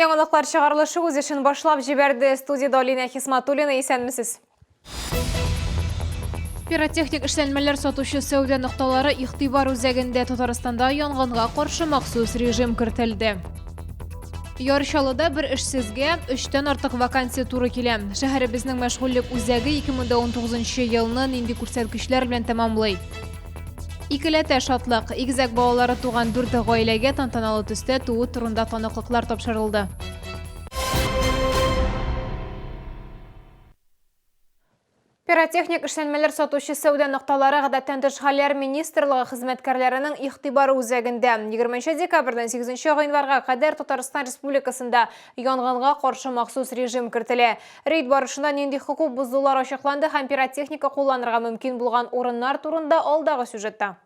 Яңалыклар чыгарылышы үз эшен башлап җибәрде. Студиядә Алинә Хисматуллина, исәнмесез. Пиротехник эшләнмәләр сатучы сәүдә нокталары игътибар үзәгендә. Татарстанда янгынга каршы махсус режим кертелде. Яр Чаллыда бер эшсезгә өчтән артык вакансия туры килә. Шәһәребезнең мәшгульлек үзәге 2019 елны нинди күрсәткечләр белән тәмамлый? Икеләтә шатлык. Игезәк балалары туган дүрт гаиләгә тантаналы төстә туу турында таныклыклар тапшырылды. Пиротехник эшләнмәләр сатучы сәүдә нокталары гадәттән тыш хәлләр министрлыгы хезмәткәрләренең игътибары үзәгендә. 20 декабрьдән 8 гыйнварга кадәр Татарстан Республикасында янгынга каршы махсус режим кертелә. Рейд барышында нинди хокук бозулар ачыкланды һәм пиротехника кулланырга мөмкин булган урыннар турында алдагы сюжетта.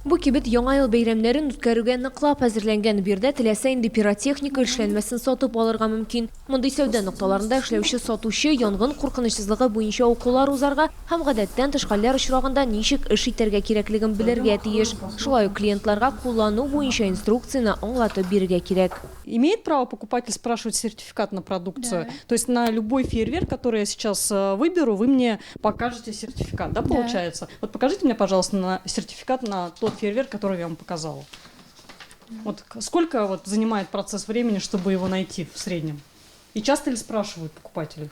Бу кибет Яңа ел бәйрәмнәрен үткәрүгә ныклап әзерләнгән. Биредә теләсә нинди пиротехника эшләнмәсен сатып алырга мөмкин. Мондый сәүдә нокталарында эшләүче сатучы янгын куркынычсызлыгы буенча укулар узарга һәм гадәттән тыш хәлләр очрагында ничек эш итәргә кирәклеген белергә тиеш. Шулай ук клиентларга куллану буенча инструкцияне аңлатып бирергә кирәк. Имеет право покупатель спрашивать сертификат на продукцию? Да. То есть на любой фейерверк, который я сейчас выберу, вы мне покажете сертификат, да, получается? Да. Вот покажите мне, пожалуйста, на сертификат на тот фейерверк, который я вам показала. Вот сколько вот занимает процесс времени, чтобы его найти в среднем? И часто ли спрашивают покупатели?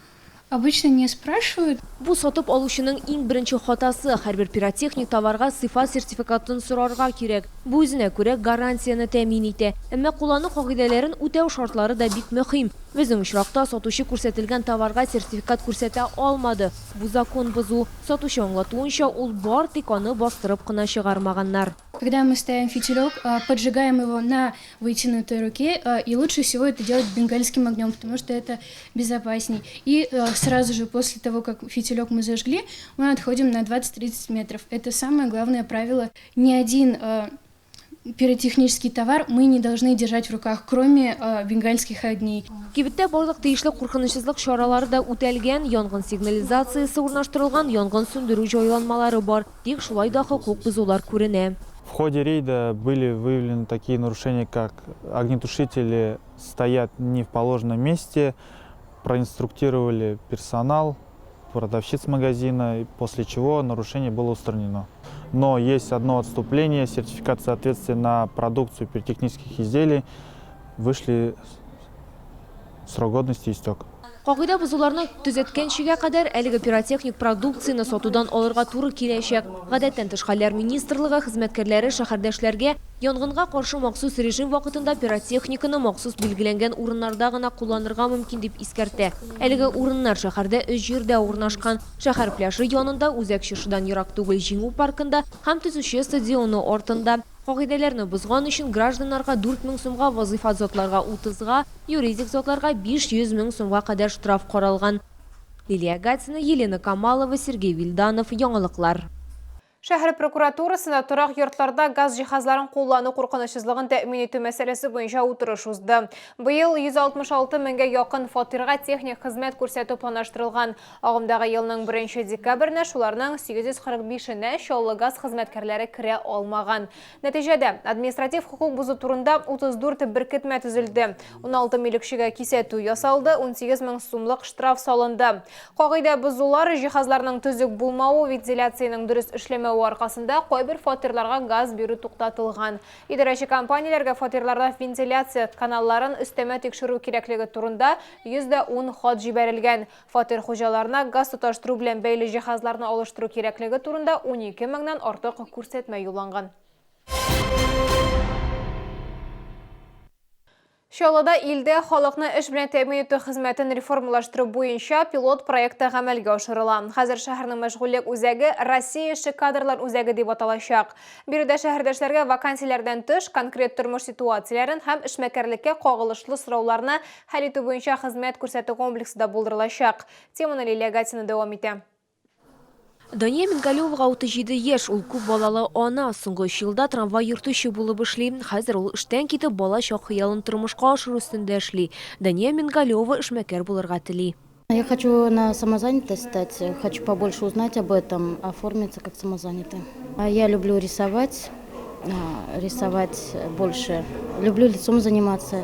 Обычно не спрашивают. Бу сатып алучының иң беренче хатасы. Һәрбер пиротехник товарга сыйфат сертификатын сорарга кирәк. Бу үзенә күрә гарантияне тәэмин итә. Әмма куллану кагыйдәләрен үтәү шартлары да бик мөһим. Безнең очракта сатучы күрсәтелгән товарга сертификат күрсәтә алмады. Бу закон бозу. Сатучы аңлатуынча, ул бар, тик аны бастырып кына чыгармаганнар. Когда мы ставим фитилек, поджигаем его на вытянутой руке, и лучше всего это делать бенгальским огнем, потому что это безопасней. И сразу же после того, как фитилек мы зажгли, мы отходим на 20-30 метров. Это самое главное правило. Ни один пиротехнический товар мы не должны держать в руках, кроме бенгальских огней. Кибеттә барлык тиешле куркынычсызлык чаралары да үтәлгән, янгын сигнализациясе урнаштырылган, янгын сүндерү җайланмалары бар. Тик шулай да хокук бозулар күренә. В ходе рейда были выявлены такие нарушения, как огнетушители стоят не в положенном месте, проинструктировали персонал, продавщиц магазина, после чего нарушение было устранено. Но есть одно отступление, сертификат соответствия на продукцию пиротехнических изделий вышли, срок годности истек. Кагыйдә бозуларны төзәткәнчегә кадәр әлеге пиротехник продукцияне сатудан алырга туры киләчәк. Гадәттән тыш хәлләр министрлыгы хезмәткәрләре шәһәрдәшләргә янгынга каршы махсус режим вакытында пиротехниканы махсус билгеләнгән урыннарда гына кулланырга мөмкин дип искәртә. Әлеге урыннар шәһәрдә өч җирдә урнашкан. Шәһәр пляжы янында, үзәк чыршыдан ерак түгел Җиңү паркында һәм Төзүче стадионы артында. Кагыйдәләрне бозган өчен гражданнарга 4000 сумга, вазыйфа затларга 30-га, юридик затларга 500 мең сумга кадәр штраф каралган. Лилия Гатина, Елена Камалова, Сергей Вильданов, Яңалыклар. Шәһәр прокуратурасында торак йортларда газ җиһазларын куллану куркынычсызлыгын тәэмин итү мәсьәләсе буенча утырыш узды. Быел 166 меңгә якын фатирга техник хезмәт күрсәтү планлаштырылган. Агымдагы елның 1 декабренә шуларның 845-енә Чаллыгаз хезмәткәрләре керә алмаган. Нәтиҗәдә, административ хокук бозу турында 34 беркетмә төзелде. 16 милекчегә кисәтү ясалды, 18 мең сумлык штраф салынды. Кагыйдә бозулар, җиһазларның төзек булмавы, вентиляциянең дөрес эшләмәве аркасында кайбер фатирларга газ бирү туктатылган. Идарәче компанияләргә фатирларда вентиляция каналларын өстәмә тикшерү кирәклеге турында 110 хат җибәрелгән. Фатир хуҗаларына газ тоташтыру белән бәйле җиһазларны алыштыру кирәклеге турында 12 меңнән артык күрсәтмә юлланган. Чаллыда илдә халыкны эш белән тәэмин итү хезмәтен реформалаштыру буенча пилот проекты гамәлгә ашырыла. Хәзер шәһәрнең мәшгульлек үзәге Россия эше кадрлар үзәге дип аталачак. Биредә шәһәрдәшләргә вакансияләрдән тыш, конкрет тормыш ситуацияләрен һәм эшмәкәрлеккә кагылышлы сорауларны хәл итү буенча хезмәт күрсәтү комплексы да булдырылачак. Теманы Лилия Гатина дәвам итә. Дания Мингалевага 37 яшь, ул күп балалы ана. Соңгы өч елда трамвай йөртүче булып эшли. Хәзер ул эштән китеп, бала чак хыялын тормышка ашыру өстендә эшли. Дания Мингалева эшмәкәр булырга тели. Я хочу на самозанятость стать, хочу побольше узнать об этом, оформиться как самозанятый. Я люблю рисовать, рисовать больше. Люблю лицом заниматься.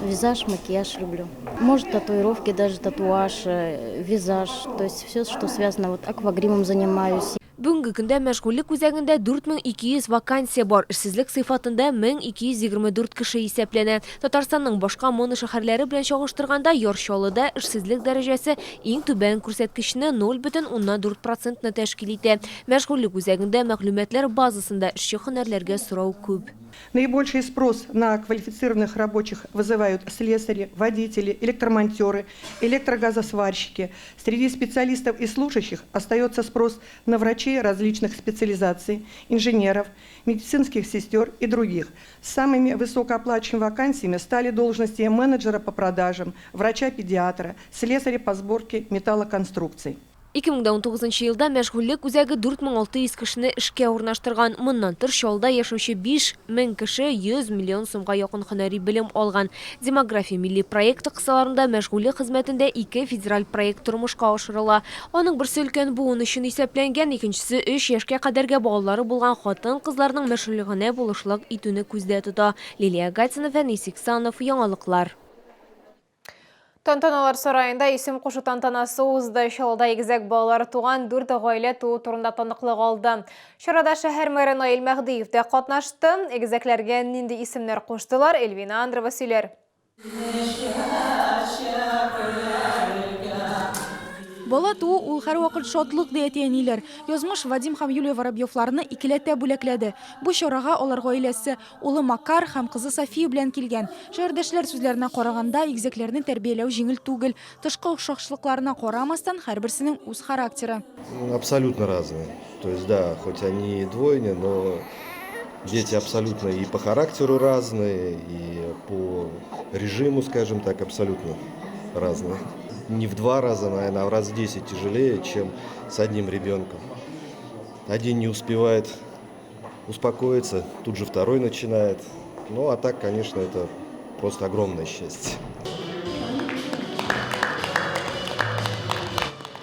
Визаж, макияж люблю. Может, татуировки, даже татуаж, визаж. То есть все, что связано, вот аквагримом занимаюсь. Бүгенге көндә мәшгульлек үзәгендә 4200 вакансия бар, эшсезлек сыйфатында 1224 кеше исәпләнә. Татарстанның башка моношәһәрләре белән чагыштырганда, Яр Чаллыда эшсезлек дәрәҗәсе иң түбән күрсәткечне 0,4 процентны тәшкил итә. Мәшгульлек үзәгендә мәгълүматлар базасында эшче һөнәрләргә сорау күп. Наибольший спрос на квалифицированных рабочих вызывают слесари, водители, электромонтеры, электрогазосварщики. Среди специалистов и служащих остается спрос на врачей различных специализаций, инженеров, медицинских сестер и других. Самыми высокооплачиваемыми вакансиями стали должности менеджера по продажам, врача-педиатра, слесаря по сборке металлоконструкций. 2019 елда мәшгульлек үзәге 4600 кешене эшкә урнаштырган. Моннан тыш, Чаллыда яшәүче 5000 кеше 100 миллион сумга якын һөнәри белем алган. Демография милли проекты кысаларында мәшгульлек хезмәтендә ике федераль проект тормышка ашырыла. Аның берсе өлкән буын өчен исәпләнгән, икенчесе өч яшькә кадәрге балалары булган хатын-кызларның мәшгульлегенә булышлык итүне күздә тота. Лилия Гатина, Фәнис Иксанов, Яңалыклар. Тантаналар сараенда исем кушу тантанасы узды. Чаллыда игезәк балалары туган дүрт гаилә туу турында таныклык алды. Чарада шәһәр мэры Наил Мәһдиев тә катнашты. Игезәкләргә нинди исемнәр куштылар, Эльвина Андрова сөйләр. Бала туу ул һәрвакыт шатлык, ди әти-әниләр. Язмыш Вадим һәм Юлия Воробьевларны икеләтә бүләкләде. Бу чарага алар гаиләсе, Улы Макар һәм кызы София белән килгән. Шәһәрдәшләр сүзләренә караганда, игезәкләрне тәрбияләү җиңел түгел. Тышкы охшашлыкларына карамастан, һәрберсенең үз характеры. Абсолютно разные. То есть, да, хоть они и двойня, но дети абсолютно и по характеру разные, и по режиму, скажем так, абсолютно разные. Не в два раза, наверное, а в раз в 10 тяжелее, чем с одним ребенком. Один не успевает успокоиться, тут же второй начинает. Ну, а так, конечно, это просто огромное счастье.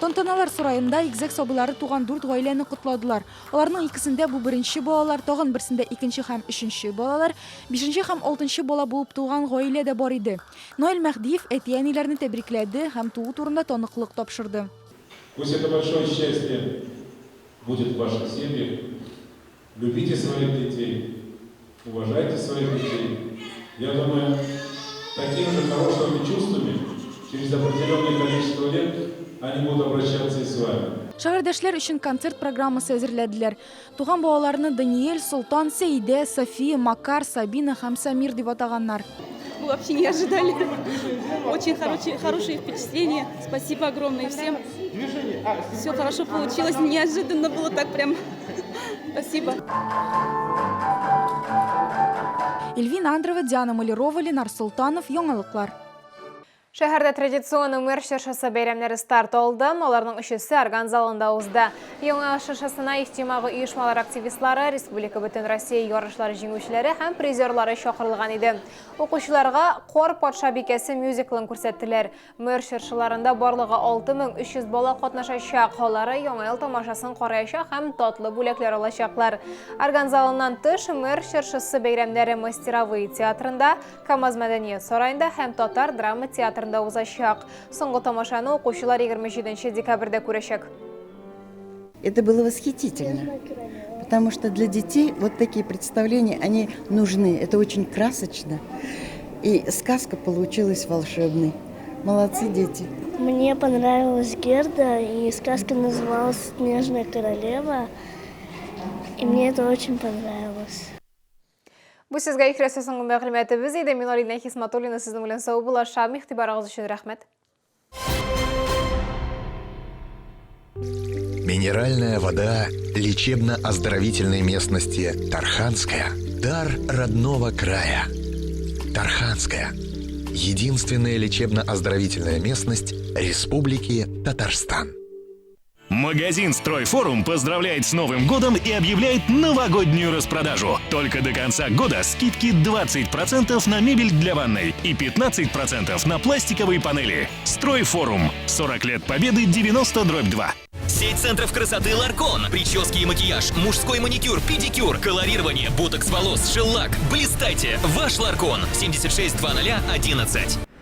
Тантаналар сараенда игезәк сабыйлары туган дүрт гаиләне котладылар. Аларның икесендә бу беренче балалар, тагын берсендә икенче һәм өченче балалар, бишенче һәм алтынчы бала булып туган гаилә дә бар иде. Наил Мәһдиев әти-әниләрне тәбрикләде һәм туу турында таныклык тапшырды. Пусть это большое счастье будет в ваших семьях. Любите своих детей, уважайте своих детей. Я думаю, такими же хорошими чувствами через определенное количество лет они будут обращаться и с вами. Шәһәрдәшләр өчен концерт программасы әзерләделәр. Туган балаларны Даниэль, Солтан, Сәидә, София, Макар, Сабина һәм Самир дип атаганнар. Мы вообще не ожидали. Очень хорошие, хорошие впечатления. Спасибо огромное всем. Все хорошо получилось. Неожиданно было так прям. Спасибо. Эльвина Андрова, Диана Малярова, Ленар Солтанов, Яңалыклар. Шәһәрдә традицион Өмер чыршысы бәйрәмнәре старт алды. Аларның өчесе орган залында узды. Яңа ел чыршысына иҗтимагый оешмалар активистлары, республика бөтенроссия ярышлары җиңүчеләре һәм призерлары чакырылган иде. Укучыларга Кар патшабикәсе мюзиклын күрсәттеләр. Мэр чыршыларында барлыгы 6300 бала катнашачак. Алары Яңа ел тамашасын караячак һәм татлы бүләкләр алачаклар. Орган залыннан тыш, мэр чыршысы бәйрәмнәре Мастеровые театрында, КАМАЗ мәдәният сараенда һәм Татар драма театрында узачак. Соңгы тамашаны укучылар 27 декабрьдә күрәчәк. Это было восхитительно, потому что для детей вот такие представления, они нужны. Это очень красочно. И сказка получилась волшебной. Молодцы дети. Мне понравилась Герда, и сказка называлась «Снежная королева». И мне это очень понравилось. Бу сезгә ихлас соңгы мәгълүматыбыз иде. Мин Алина Хисматуллина сезнең белән саубуллашам. Игътибарыгыз өчен рәхмәт. Минеральная вода лечебно-оздоровительной местности Тарханская – дар родного края. Тарханская – единственная лечебно-оздоровительная местность Республики Татарстан. Магазин «Стройфорум» поздравляет с Новым годом и объявляет новогоднюю распродажу. Только до конца года скидки 20% на мебель для ванной и 15% на пластиковые панели. «Стройфорум». 40 лет победы 90 дробь 2. Сеть центров красоты «Ларкон». Прически и макияж, мужской маникюр, педикюр, колорирование, ботокс волос, шеллак. Блистайте! Ваш «Ларкон». 76 00 11.